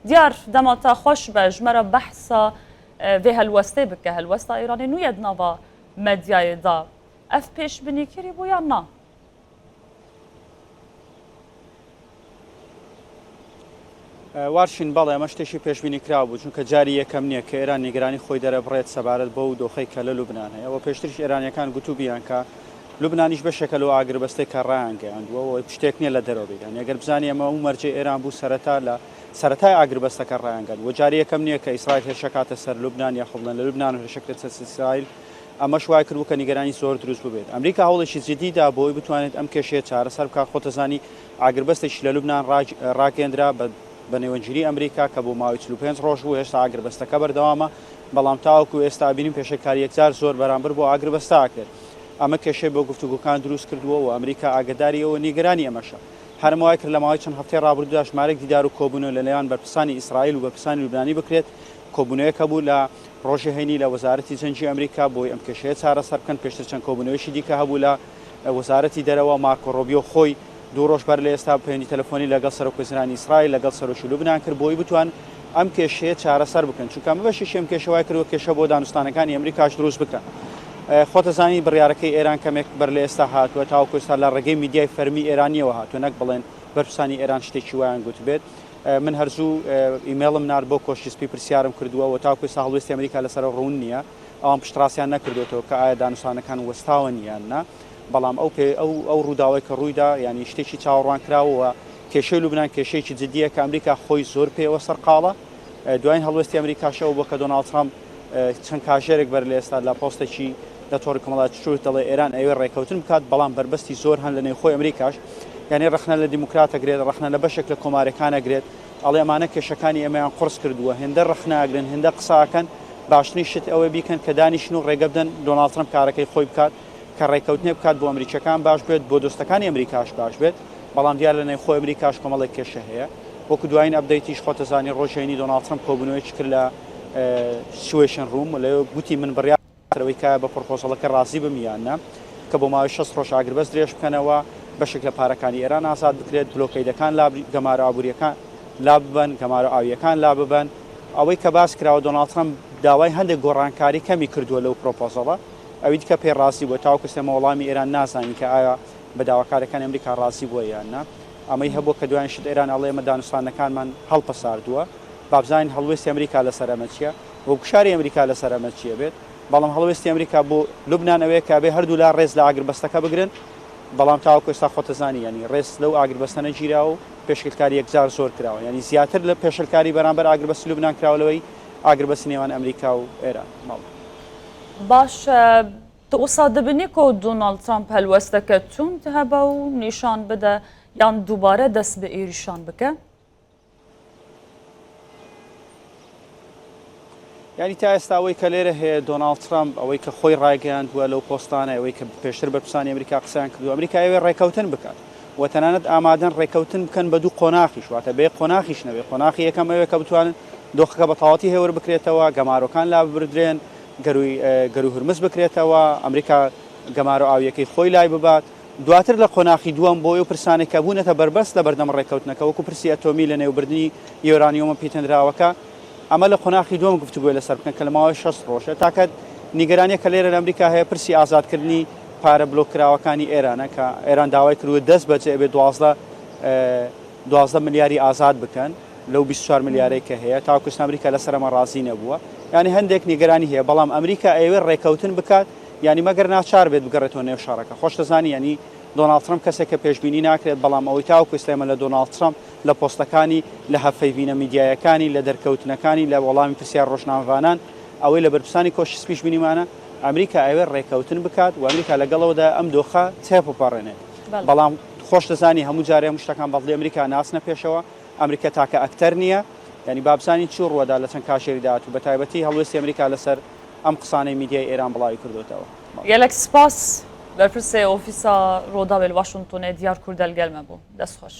Diyar dema te xweş be ji me re behsa vê helwestê bike. Helwesta Îranê nû ye di nava medyayê de. Ev pêşbinîkirî bû yan na? وارشین، بەڵێ ئەمە شتێکی پێشبینیکراو بوو، چونکە جاری یەکەم نییە کە ئێران نیگەرانی خۆی دەرەبڕێت سەبارەت بەو دۆخەی کە لە لوبنان هەیە و پێشتریش ئێرانییەکان گوتوبیان کە لوبنانیش بەشێکە لەو ئاگربەستەی کە ڕایانگەیاندووە و شتێک نییە لە دەرەوە بێت. یانی ئەگەر بزانی ئەمە ئەو مەرجەی ئێران بوو سەرەتا لە سەرەتای ئاگربەستەکە ڕایانگەیاند و جاری یەکەم نییە کە ئیسرائیل هێرشەکاتە سەر لوبنان یاخۆ بڵێن لە لوبنان هێرشەکرێت سەر ئیسرائیل ئەمەش وای کردبوو کە نیگەرانی زۆر دروست ببێت. ئەمریکا هەوڵێکی جدی دا بۆ ئەوەی بتوانێت ئەم کێشەیە چارەسەر بکات، خۆتەزانی ئاگربەستێکی لە لوبنان ڕاگەیەندرا بە نێوەندگیری ئەمریکا کە بۆ ماوەی 45 ڕۆژ بوو، هێشتا ئاگربەستەکە بەردەوامە، بەڵام تاوەکو ئێستا ئەبینین پێشێلکاری یەکجار زۆر بەرامبەر بۆ ئاگربەستە ئەکرێت. ئەمە کێشەی بۆ گفتوگۆکان دروست کردووە و ئەمریکا ئاگەداری ئەوە نیگەرانی ئەمەشە. هەرمە وای کرد لە ماوەی چەند هەفتەی ڕابردوودا ژمارەیەک دیدار و کۆبوونەوە لە نێوان بەرپرسانی ئیسرائیل و بەرپرسانی لوبنانی بکرێت، کۆبوونەوەیەک هەبوو لە ڕۆژی هەینی لە وەزارەتی جەنگی ئەمریکا بۆی ئەم کێشەیە چارەسەر بکەن، پێشتر چەند کۆبوونەوەیەکی دیکە هەبوو لە وەزارەتی دەرەوە، مارکۆ ڕۆبیۆ خۆی دوو ڕۆژ بەر لە ئێستا پەیوەندی تەلەفۆنی لەگەڵ سەرۆکوەزیرانی ئیسرائیل لەگەڵ سەرۆکی لوبنان کرد بۆی بتوان ئەم کێشەیە چارەسەر بکەن، چونکە ئەمە بەشێکی ئەم کێشە وای کردووە کێشە بۆ دانوستانەکانی ئەمریکاش دروست بکەن. خۆتەزانی بڕیارەکەی ئێران کەمێک بەر لە ئێستا هاتووە، تاوەکو ئێستا لە ڕێگەی میدیای فەرمی ئێرانییەوە هاتووە نەک بڵێن بەرپرسانی ئێران شتێکی وایان گوتبێت. من هەر زوو ئیمێڵم نارد بۆ کۆشکی سپی پرسیارم کردووە و تاوەکو ئێستا هەڵوێستی ئەمریکا لەسەرەوە ڕوون نییە، ئەوان پشتڕاستیان نەکردۆتەوە کە ئایا دانوستانەکان وەستاون یان نا، بەڵام ئەو پێ ئەو ئەو ڕووداوەی کە ڕوویدا یانی شتێکی چاوەڕوانکراوە و کێشەی لوبنان کێشەیەکی جدییە کە ئەمریکا خۆی زۆر پێوە سەرقاڵە. دوایین هەڵوێستی ئەمریکاش ئەوە بووە کە دۆناڵد ترەمپ چەند کاژێرێک بەر لە ئێستا لە پۆستێکی لە تۆڕی کۆمەڵایەتی تروث دەڵێ ئێران ئەیەوێ ڕێکەوتن بکات بەڵام بەربەستی زۆر هەن لە نێوخۆی ئەمریکاش یانی ڕەخنە لە دیموکرات ئەگرێت ڕەخنە لە بەشێک لە کۆمارەکان ئەگرێت ئەڵێ ئەمانە کێشەکانی ئێمەیان قوڕس کردووە هێندە ڕەخنە ئەگرن هێندە قسە ئەکەن باشترین شت ئەوەیە بیکەن کە دانیشن و ڕێگە بدەن دۆناڵد ترەمپ کارەکەی خۆی بکات کە ڕێکەوتنێ بکات بۆ ئەمریکیەکان باش بێت بۆ دۆستەکانی ئەمریکاش باش بێت بەڵام دیار لە نێوخۆی ئەمریکاش کۆمەڵێک کێشە هەیە وەکو دوایین update یش خۆتەزانی ڕۆژی هەینی دۆناڵد ترەمپ کۆبوونەوەیەکی کرد لە Situation Room و لەوێ گوتی من بڕیار لەوەی کە بە proposal ەکە ڕازی بم یان نا کە بۆ ماوەی 60 ڕۆژ ئاگربەست درێژ بکەنەوە بەشێک لە پارەکانی ئێران ئازاد بکرێت blockade ەکان لا گەمارۆ ئابووریەکان لا ببەن گەمارۆ ئاویەکان لا ببەن ئەوەی کە باس کراوە دۆناڵد ترەمپ داوای هەندێک گۆڕانکاری کەمی کردووە لەو proposal ە ئەوی دیکە پێی ڕازی بووە تاوەکو ئێستا ئێمە وەڵامی ئێران نازانین کە ئایا بە داواکاریەکانی ئەمریکا ڕازی بووە یان نا ئەمەی هەبووە کە دوایین شت ئێران ئەڵێ ئێمە دانوستاندنەکانمان هەڵپەساردووە با بزانین هەڵوێستی ئەمریکا لەسەر ئەمە چییە و گوشاری ئەمریکا لەسەر ئەمە چییە بێت بەڵام هەڵوێستی ئەمریکا بۆ لوبنان ئەوەیە کە ئەبێ هەردوولا ڕێز لە ئاگربەستەکە بگرن بەڵام تاوەکو ئێستا خۆتەزانی یانی ڕێز لەو ئاگربەستە نەگیراوە و پێشێلکاری یەکجار زۆر کراوە یانی زیاتر لە پێشێلکاری بەرامبەر ئاگربەستی لوبنان کراوە لەوەی ئاگربەستی نێوان ئەمریکا و ئێران. بەڵێ. باشە تۆ وسا دەبینی کۆ دۆناڵد ترامپ هەلوەستەکە توند هەبە و نیشان بدە یان دووبارە دەست بە ئێریشان بکە؟ یانی تا ئێستا ئەوەی کە لێرە هەیە دۆناڵد ترامپ ئەوەی کە خۆی ڕایگەیاندووە لەو پۆستانە ئەوەی کە پێشتر بەرپرسانی ئەمریکا قسەیان کردووە ئەمریکا ئەوێ ڕێکەوتن بکات و تەنانەت ئامادەن ڕێکەوتن بکەن بە دوو قۆناخیش واتە بێ قۆناخیش نەبێ قۆناخی یەکەم ئەوێ کە بتوانن دۆخەکە بە تەواوەتی هێور بکرێتەوە گەمارۆکان لا ببردرێن گەروی گەروی هورمز بکرێتەوە ئەمریکا گەمارۆ ئاویەکەی خۆی لای ببات دواتر لە قۆناخی دووەم بۆ ئەو پرسانەی کە بوونەتە بەربەست لە بەردەم ڕێککەوتنەکە وەکو پرسی ئەتۆمی لەنێوبردنی یۆرانیۆمە پیتێندراوەکە، ئەمە لە قۆناخی دووەم گفتوگۆی لەسەر بکەن کە لە ماوەی 60 ڕۆژە. تاکە نیگەرانییەک کە لێرە لە ئەمریکا هەیە پرسی ئازادکردنی پارە بلۆککراوەکانی ئێرانە کە ئێران داوای کردووە دەست بەجێ ئەبێ 12 12 ملیاری ئازاد بکەن لەو 24 ملیارەی کە هەیە تاوەکو ئێستا ئەمریکا لەسەر ئەمە ڕازی نەبووە. یانی هەندێک نیگەرانی هەیە بەڵام ئەمریکا ئەیەوێت ڕێککەوتن بکات یانی مەگەر ناچار بێت بگەڕێتەوە نێو شەڕەکە. خۆش دەزانی یانی دۆناڵد ترەمپ کەسێکە پێشبینی ناکرێت، بەڵام ئەوەی تاوەکو ئێستا ئێمە لە دۆناڵد ترەمپ لە پۆستەکانی، لە هەڤپەیڤینە میدیایەکانی، لە دەرکەوتنەکانی، لە وەڵامی پرسیار ڕۆژنامەڤانان، ئەوەی لە بەرپرسانی کۆشکی سپیش بینیمانە، ئەمریکا ئەیەوێت ڕێککەوتن بکات و ئەمریکا لەگەڵ ئەوەدایە ئەم دۆخە تێبپەڕێنێت. بەڵام خۆش دەزانی هەموو جارێ هەموو شتەکان بەدڵی ئەمریکا ناچنە پێشەوە، ئەمریکا تاکە ئەکتەر نییە، یانی با بزانین چی ڕووەدا لە چەند کاژێری داهاتوو، بەتایبەتی هەڵوێستی ئەمریکا لەسەر ئەم قسانەی میدیای ئێران بڵاوی کردۆتەوە. گەلەک سپاس بەرپرسێ ئۆفیسا ڕۆداوێ لە واشنتۆنێ دیار کوردەل گەل مە بوو. دەست خوەش.